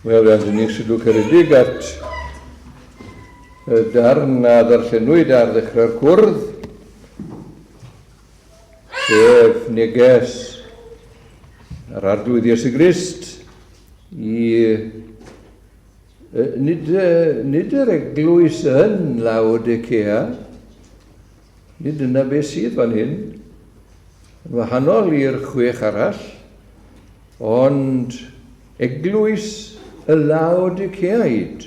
Wel, fe awn ni sylw caredig at y darn a ddarllenwyd ar ddechrau'r cwrdd, sef neges yr Arglwydd Iesu Grist i nid, nid yr eglwys yn Laodicea, nid yna beth sydd fan hyn, yn wahanol i'r chwech arall, ond eglwys y Laodiceaid.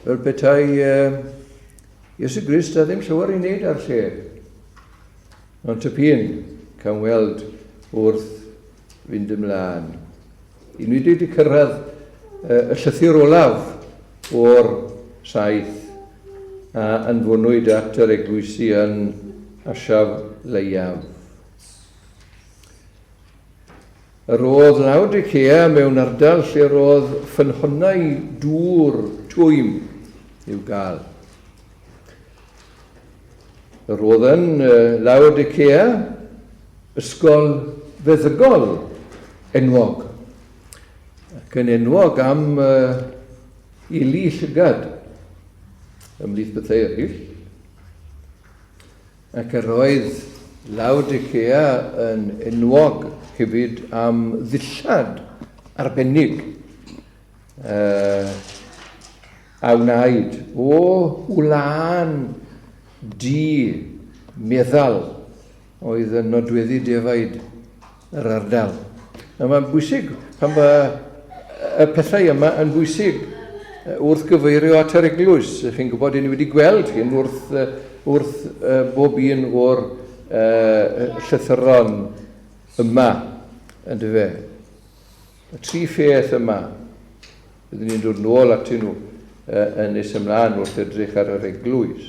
Fel petai uh, Iesu Grist a ddim llawer i wneud ar lle. Ond tipyn, cawn weld wrth fynd ymlaen. I ni wedi cyrraedd y llythyr olaf o'r saith a anfonwyd at yr eglwysi yn Asia Leiaf. Yr oedd Laodicea mewn ardal lle roedd ffynhonnau dŵr twym i'w gael. Yr oedd yn Laodicea ysgol feddygol enwog, ac yn enwog am ili llygad, ymhlith bethau eraill. Ac yr oedd Laodicea yn enwog hefyd am ddillad arbennig uh, a wnaed o wlân du meddal oedd yn nodweddu defaid yr ardal. A mae'n bwysig pan mae y pethau yma yn bwysig wrth gyfeirio at yr eglwys. Chi'n gwybod, ni wedi gweld hyn wrth, wrth bob un o'r llythyron yma, yndyfe. Y tri pheth yma, byddwn ni'n dod nôl atyn nhw yn nes ymlaen wrth edrych ar yr eglwys.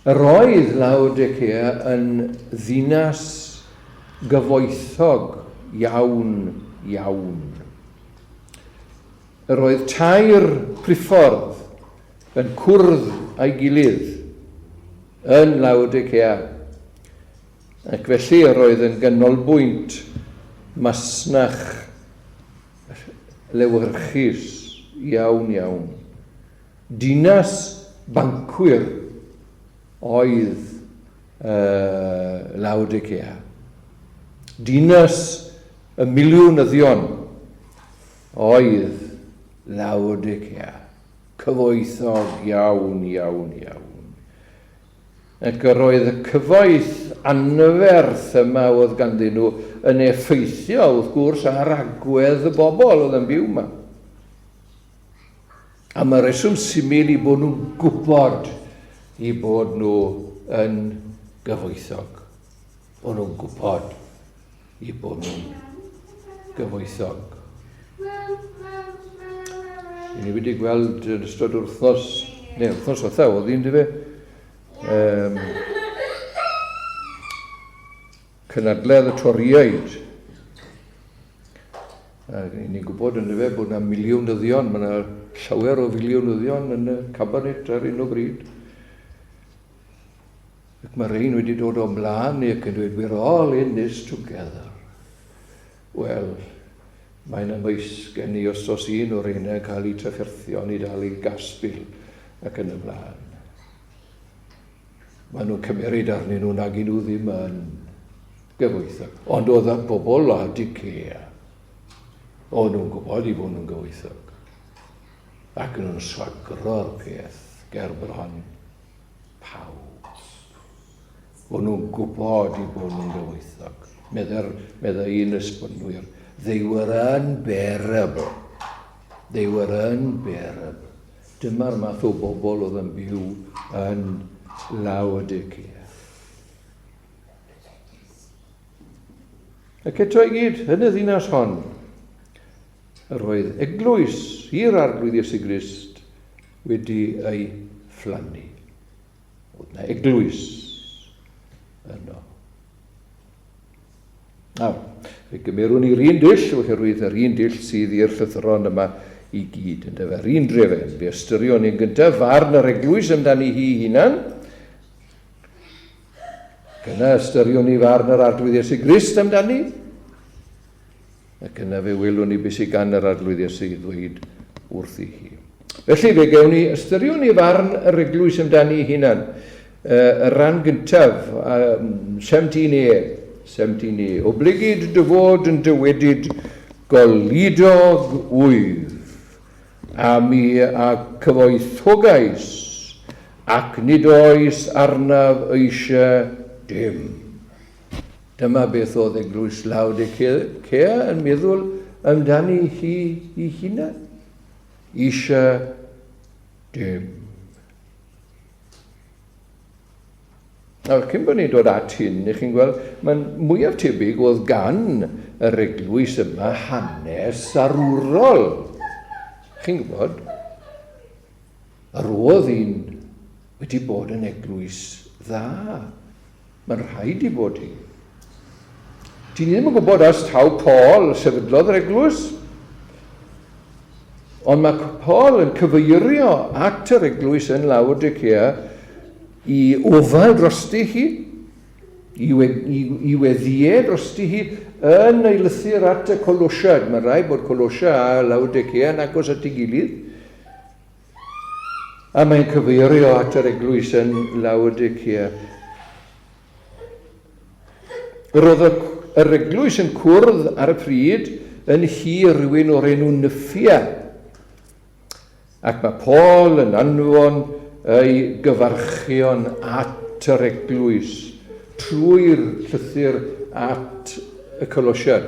Yr oedd Laodicea yn ddinas gyfoethog iawn, iawn. Yr oedd tair priffordd yn cwrdd â'i gilydd yn Laodicea, ac felly yr oedd yn ganolbwynt masnach lewyrchus iawn, iawn. Dinas bancwyr oedd uh, Laodicea. Dinas y miliwnyddion oedd Laodicea. Cyfoethog iawn, iawn, iawn. Ac yr oedd y cyfoeth anferth yma oedd ganddyn nhw yn effeithio, wrth gwrs, ar agwedd y bobl oedd yn byw yma. Am y reswm syml i bod nhw'n gwybod i bod nhw yn gyfoethog. O'n nhw'n gwybod i bod nhw'n gyfoethog. I ni wedi gweld yn ystod yr wythnos, neu wythnos diwetha oedd hi'n dyfe, um, cynadledd y Torïaid. A ni'n gwybod yn dyfe bod yna miliwnyddion, mae yna llawer o filiwnyddion yn y cabinet ar hyn o bryd. Ac mae rhain wedi dod o mlaen ni ac yn dweud, we're all in this together. Wel, mae'n amheus gen i os oes un o'r rheina yn cael eu trafferthion i dal i gasbil ac yn y blaen. Maen nhw'n cymeryd arnyn nhw nag i nhw ddim yn gyfoethog. Ond oedd y bobl Laodicea, o'n nhw'n gwybod i fod nhw'n gyfoethog. Ac yn nhw'n swagro'r peth ger bron pawb. O'n nhw'n gwybod i bod nhw'n gyfoethog. Meddai'r, meddai un esbonwyr, they were unbearable. They were unbearable. Dyma'r math o bobl oedd yn byw yn Laodicea. Ac eto i gyd, yn y ddinas hon, yr oedd eglwys i'r Arglwydd Iesu Grist wedi ei phlannu. Oedd yna eglwys yno. Nawr, Fe gymerwn ni'r un dull, oherwydd yr un dull sydd i'r llythyron yma i gyd, yndyfe, yr un drefen. Fe ystyrion ni'n gyntaf farn yr eglwys amdani hi hunan, ac yna ystyrion ni farn yr Arglwydd Iesu Grist amdani, Ac yna fe welwn ni beth sydd gan yr Arglwydd Iesu i ddweud wrthi hi. Felly fe gewn ni ystyriwn ni farn yr eglwys amdani ei hunan. Y rhan gyntaf, 17a, 17a, oblegid dy fod yn dywedyd goludog wyf, a mi a cyfoethogais, ac nid oes arnaf eisiau dim. Dyma beth oedd eglwys Laodicea yn meddwl amdani hi ei hunan. Eisiau dim. Nawr, cyn bod ni'n dod at hyn, i chi'n gweld, mae'n mwyaf tebyg oedd gan yr eglwys yma hanes arwrol. Chi'n gwybod, yr oedd un wedi bod yn eglwys dda. Mae'n rhaid i bod hi. Dyn ni ddim yn gwybod os taw Paul sefydlodd yr eglwys, ond mae Paul yn cyfeirio at yr eglwys yn Laodicea i ofal drosti hi, i, we, i, i weddïau drosti hi yn ei lythyr at y Colosiad. Mae'n rhaid bod Colosia a Laodicea yn agos at ei gilydd. A mae'n cyfeirio at yr eglwys yn Laodicea. Roedd yr eglwys yn cwrdd ar y pryd yn nhŷ rhywun o'r enw Nyffia. Ac mae Paul yn anfon ei gyfarchion at yr eglwys trwy'r llythyr at y Colosiad.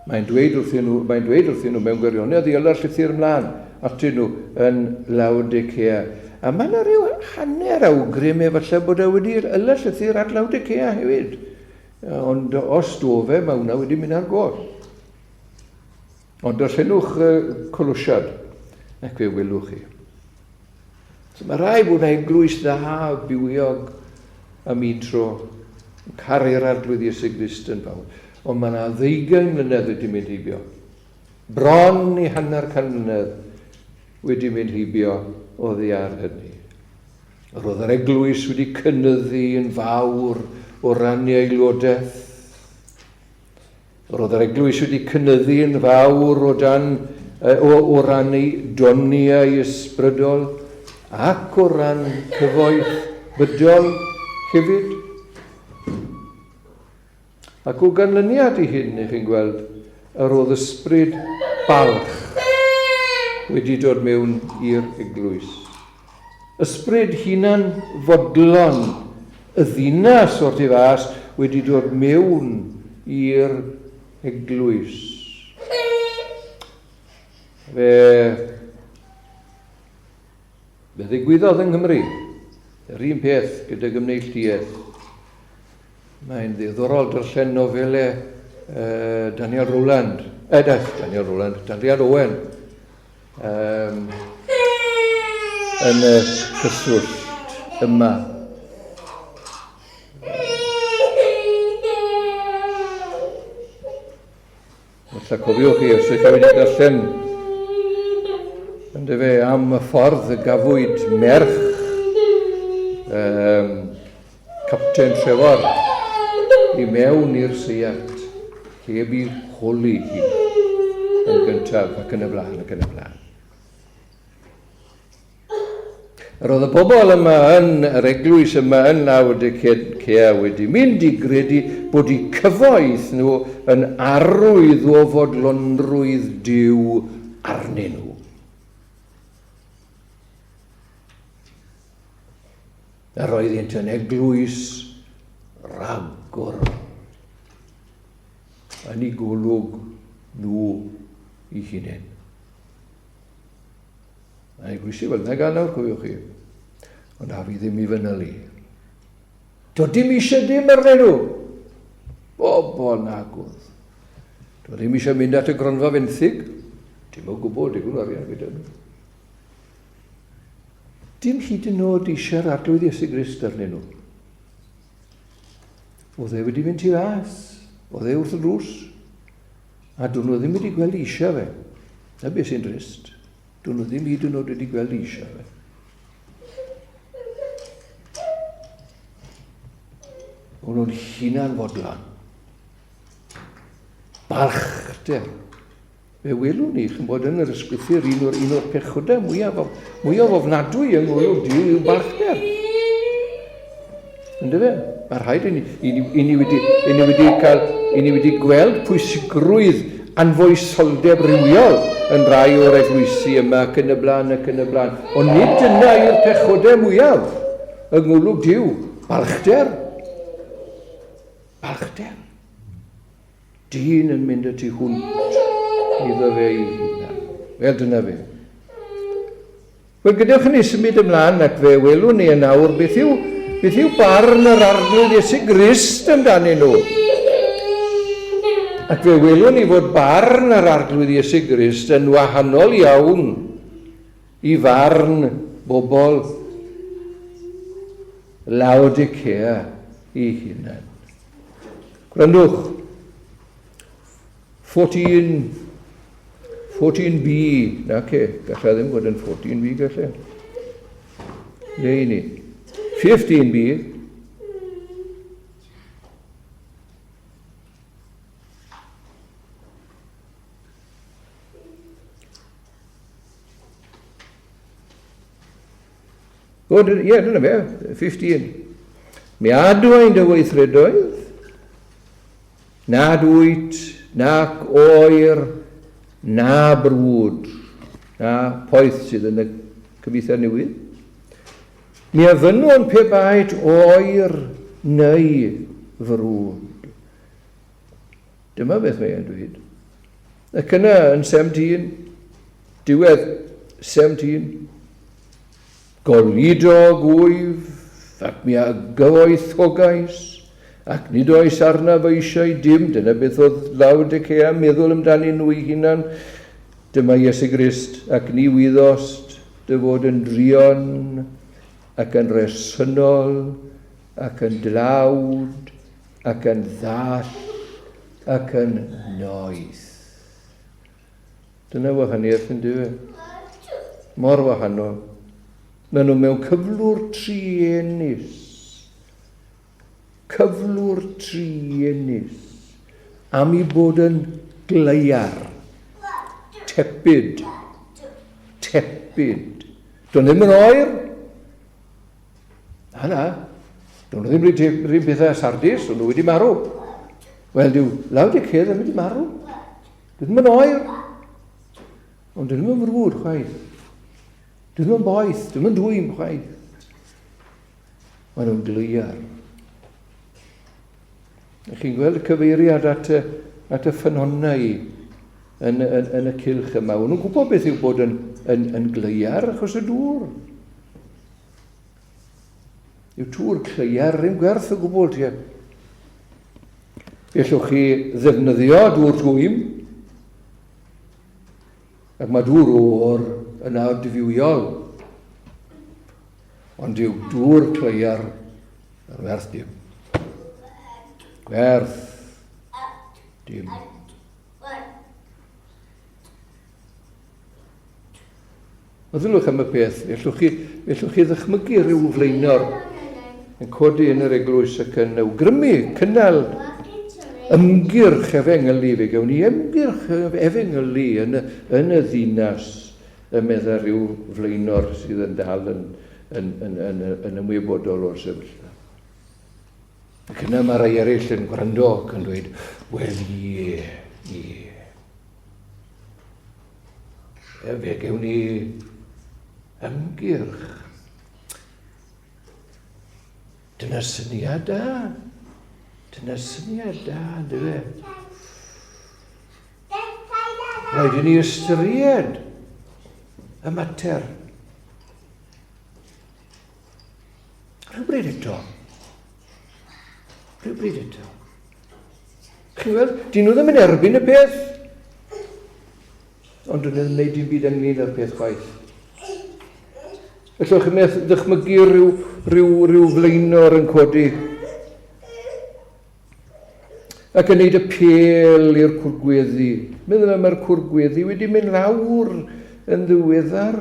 Mae'n dweud wrthyn nhw, mae'n dweud wrthyn nhw mewn gwirionedd i yla'r llythyr ymlaen atyn nhw yn Laodicea. A mae yna rhyw hanner awgrym efallai bod e wedi yla'r llythyr at Laodicea hefyd. Ond os do fe, mae hwnna wedi mynd ar goll. Ond darllenwch y Colosiad ac fe welwch chi. So mae rhaid bod yna eglwys dda, bywiog am un tro, yn caru'r Arglwydd Iesu Grist yn fawr. Ond mae yna ddeugain mlynedd wedi mynd heibio. Bron i hanner can mlynedd wedi mynd heibio oddi ar hynny. Yr oedd yr eglwys wedi cynyddu yn fawr o ran ei aelodaeth. Roedd yr eglwys wedi cynyddu yn fawr o dan, o, o ran ei doniau ysbrydol ac o ran cyfoeth bydol hefyd. Ac o ganlyniad i hyn, i chi'n gweld, yr oedd ysbryd balch wedi dod mewn i'r eglwys. Ysbryd hunan fodlon y ddinas o'r tu fas wedi dod mewn i'r eglwys. Fe, fe ddigwyddodd yng Nghymru yr un peth gydag ymneilltuaeth. Mae'n ddiddorol darllen nofelau uh, Daniel Rowland, eh, Daniel Rowland, Daniel Owen, um, yn y cyswllt yma. Falle cofiwch chi, os ydych chi wedi darllen ynddo fe am y ffordd y gafwyd merch um, Capten Trefor i mewn i'r seiat heb i holi hi yn gyntaf ac yn y blaen ac yn y blaen. Yr oedd y bobl yma yn yr eglwys yma yn Laodicea wedi mynd i gredu bod eu cyfoeth nhw yn arwydd o fodlonrwydd Duw arnyn nhw. Yr oeddynt yn eglwys ragorol yn eu golwg nhw eu hunain. Mae eglwysi fel yna gael nawr, cofiwch chi. Ond a fi ddim i fynylu. Do dim eisiau dim arnyn nhw. Bobl nagwdd. Do ddim eisiau mynd at y gronfa fenthyg. Dim o gwbl, digon o arian gyda nhw. Dim hyd yn oed eisiau'r Arglwydd Iesu Grist arnyn nhw. Oedd e wedi mynd tu fas. Oedd e wrth y drws. A dyn nhw ddim wedi gweld eisiau fe. Na beth sy'n drist. Dyn nhw ddim hyd yn oed wedi gweld eisiau fe. O'n nhw'n hunan fodlon. Balchder. Fe welwn ni, ch'mbod, yn yr ysgrythur, un o'r, un o'r pechodau mwyaf, mwyaf ofnadwy yng ngolwg Duw yw balchder. Ynddo fe? Mae rhaid i ni, i ni, i ni, wedi, i ni wedi cael, i ni wedi gweld pwysigrwydd anfoesoldeb rhywiol yn rhai o'r eglwysi yma ac yn y blaen ac yn y blaen. Ond nid dyna yw'r pechodau mwyaf yng ngolwg Duw. Balchder. Balchder. Dyn yn mynd y tu hwnt iddo fe ei hunan. Wel, dyna fe. Wel, gadewch i ni symud ymlaen ac fe welwn ni yn awr beth yw, beth yw barn yr Arglwydd Iesu Grist amdanyn nhw. Ac fe welwn ni fod barn yr Arglwydd Iesu Grist yn wahanol iawn i farn bobl Laodicea ei hunan. Gwrandwch. 14, 14b, na ce, gallai ddim fod yn 14b, gallai. Le i ni? 15b. O, ie, dyna fe, 15. Mi adwain dy weithredoedd, nad wyt, nac oer, na brwd, na poeth sydd yn y cyfieithiad newydd. Mi a fynnwn pe baet oer neu frwd. Dyma beth mae e'n dweud. Ac yna yn 17, diwedd 17, golidog wyf, ac mi a gyfoethogais, ac nid oes arnaf eisiau dim. Dyna beth oedd Laodicea yn meddwl amdanyn nhw eu hunan. Dyma Iesu Grist, ac ni wyddost dy fod yn druon ac yn resynol ac yn dlawd ac yn ddall ac yn noeth. Dyna wahaniaeth yn dyfe. Mor wahanol. Maen nhw mewn cyflwr truenus. Cyflwr truenus. Am i bod yn gleiar. Tepid. Tepid. Do'n ddim yn oer. Na, na. Do'n nhw ddim rhywun pethau â Sardis, o'n nhw wedi marw. Wel, dyw Laodicea ddim wedi marw. Dwi ddim yn oer. Ond dwi ddim yn frwd chwaith. Dwi ddim yn boeth, dwi ddim yn dwym chwaith. Maen nhw'n gleiar. Ych chi'n gweld y cyfeiriad at y, at y ffynhonnau yn, yn, yn y cylch yma. Maen nhw'n gwybod beth yw bod yn, yn, yn gleiar achos y dŵr. Yw tŵr cleiar ddim gwerth o gwbl, ti. Gallwch chi ddefnyddio dŵr twym, ac mae dŵr o'r yn adfywiol, ond yw dŵr cleiar yn werth dim. Gwerth dim. Meddyliwch am y peth, fellwch chi, fellwch chi ddychmygu rhyw flaenor yn codi yn yr eglwys ac yn awgrymu cynnal ymgyrch efengylu, fe gawn ni ymgyrch efengylu yn y, yn y ddinas, y medda rhyw flaenor sydd yn dal yn, yn, yn, yn, yn ymwybodol o'r sefyllfa. Ac yna mae rhai eraill yn gwrando ac yn dweud, wel ie, ie. Fe gewn ni ymgyrch. Dyna syniad da. Dyna syniad da, ynddo fe? Rhaid i ni ystyried y mater. Rhywbryd eto. Rhywbryd eto. Chi'n gweld, dyn nhw ddim yn erbyn y peth. Ond dyn nhw ddim yn gwneud dim byd ynglyn â'r peth chwaith. Ellwch chi meth ddychmygu rhyw, rhyw, rhyw flaenor yn codi. Ac yn neud apêl i'r cwrgweddi. Meddwl fe, mae'r cwrgweddi wedi mynd lawr yn ddiweddar.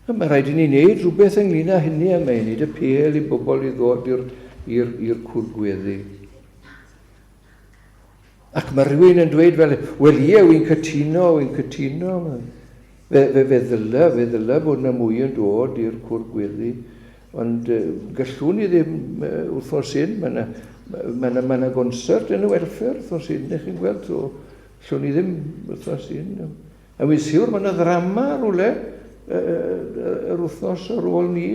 A mae rhaid i ni wneud rhywbeth ynglyn â hynny a mae'n neud apêl i bobl i ddod i'r cwrgweddi. Ac mae rhywun yn dweud fel, wel ie, wy'n cytuno, wy'n cytuno. Fe, fe, fe ddyla, fe ddyla bod yna mwy yn dod i'r cwr gweddi. Ond uh, gallwn ni ddim uh, wythnos hyn, mae yna ma ma ma gonsert yn y welfare wythnos hyn, ych chi'n gweld, so allwn ni ddim wythnos hyn. A wy'n siwr mae yna ddrama rhywle uh, yr wythnos ar ôl ni.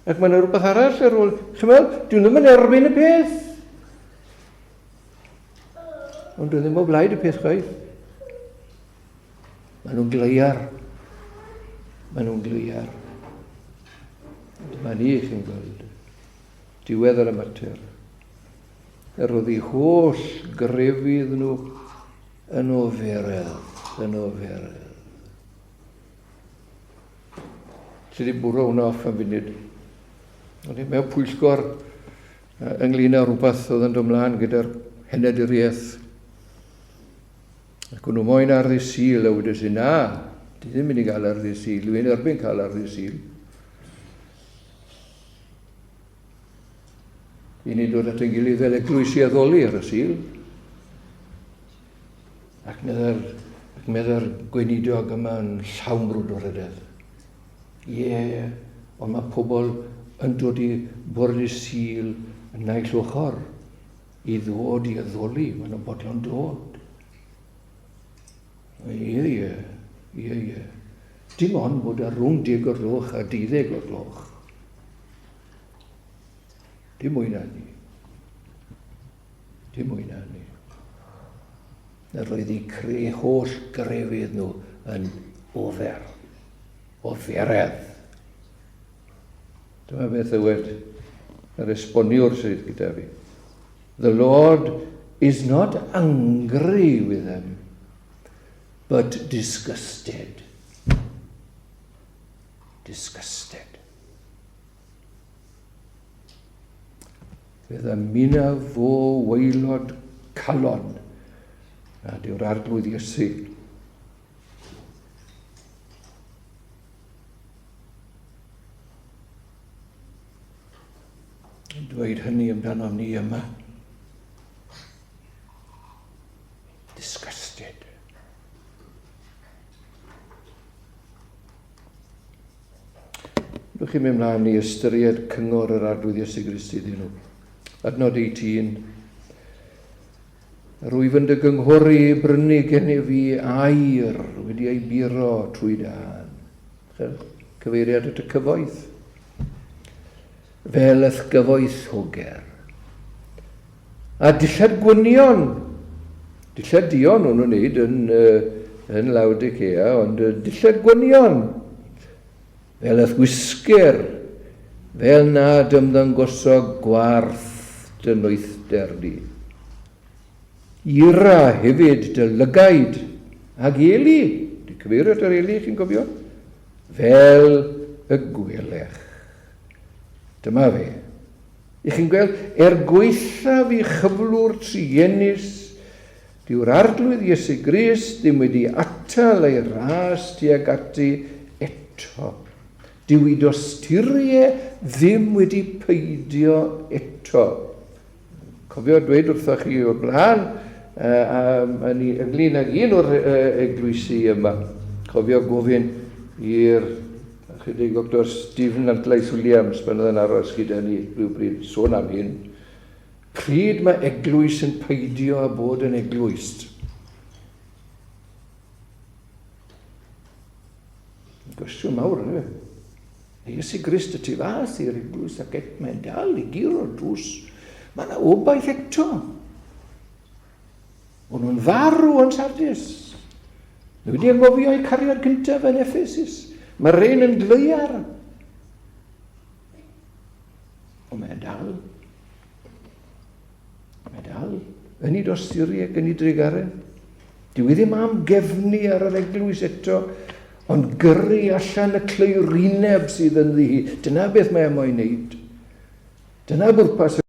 Ac mae yna rhywbeth arall ar ôl... Chi'n meddwl, dwi'n ddim yn erbyn y peth. Ond dwi ddim o blaid y peth chwaith. Maen nhw'n gleiar. Maen nhw'n gleiar. Dyma ni, chi'n gweld. Diwedd ar y mater. Yr oedd eu holl grefydd nhw yn oferedd, yn oferedd. Ti wedi bwrw hwnna off am funud. O'n i mewn pwyllgor ynglyn â rhywbeth oedd yn dod mlaen gyda'r henaduriaeth. Ac o'n nhw moyn ar ddydd Sul, a wedes i, na, ti ddim mynd i gael ar ddydd Sul, dwi'n erbyn cael ar ddydd Sul. I ni dod at ein gilydd fel eglwys i addoli ar y Sul. Ac meddai'r, ac meddai'r gweinidog yma yn llawn brwdfrydedd. Ie, yeah, ond mae pobl yn dod i bore dydd Sul y naill ochr i ddod i addoli, maen nhw'n bodlon dod. Ie, ie, ie, ie. Dim ond bod ar rhwng deg o'r gloch a deuddeg o'r gloch. Dim mwy na ni. Dim mwy na hynny. Yr oedd eu cre, holl grefydd nhw yn ofer. Oferedd. Dyma beth ddywed yr esboniwr sydd gyda fi. The Lord is not angry with them, but disgusted. Disgusted. Fe ddymunaf fo waelod calon nad yw'r Arglwydd Iesu. Yn dweud hynny amdano ni yma. Disgusted. Rydych chi'n mynd mlaen i ystyried cyngor yr Arglwydd Iesu Grist iddyn nhw. Adnod 18. Rwyf yn dy gynghori i brynu gennyf fi air wedi ei buro trwy dân. Cyfeiriad at y cyfoeth. Fel y'th gyfoethoger. A dillad gwynion, dillad duon o'n nhw'n wneud yn, uh, yn Laodicea, ond dillad gwynion, fel y'th wisger, fel nad ymddangoso gwarth dy noethder di. Ira hefyd dy lygaid ag eli, di cyfeirio at yr eli, chi'n cofio? Fel y gwelech. Dyma fe. I chi'n gweld, er gwaethaf i chyflwr truenus, dyw'r Arglwydd Iesu Grist ddim wedi atal ei ras tuag ati eto. Dyw i dosturie ddim wedi peidio eto. Cofio dweud wrthoch chi o'r blaen uh, um, ynglyn ag un o'r uh, eglwysi yma. Cofio gofyn i'r ychydig Dr Stephen Antlais Williams pan oedd yn aros gyda ni rhywbryd sôn am hyn. Pryd mae eglwys yn peidio â bod yn eglwys? Gwestiwn mawr, yna. Mae Iesu Grist y tu fas i'r eglwys ac et, mae'n dal i guro'r drws. Mae yna obaith eto. O'n nhw'n farw yn Sardis. Mae wedi anghofio eu cariad cyntaf yn Ephesus. Mae rhain yn gleiar. Ond mae'n dal. Mae dal yn ei dosturi ac yn ei drugaredd. Dyw i ddim am gefnu ar yr eglwys eto, ond gyrru allan y cleurineb sydd ynddi hi. Dyna beth mae am o'i wneud. Dyna bwrpas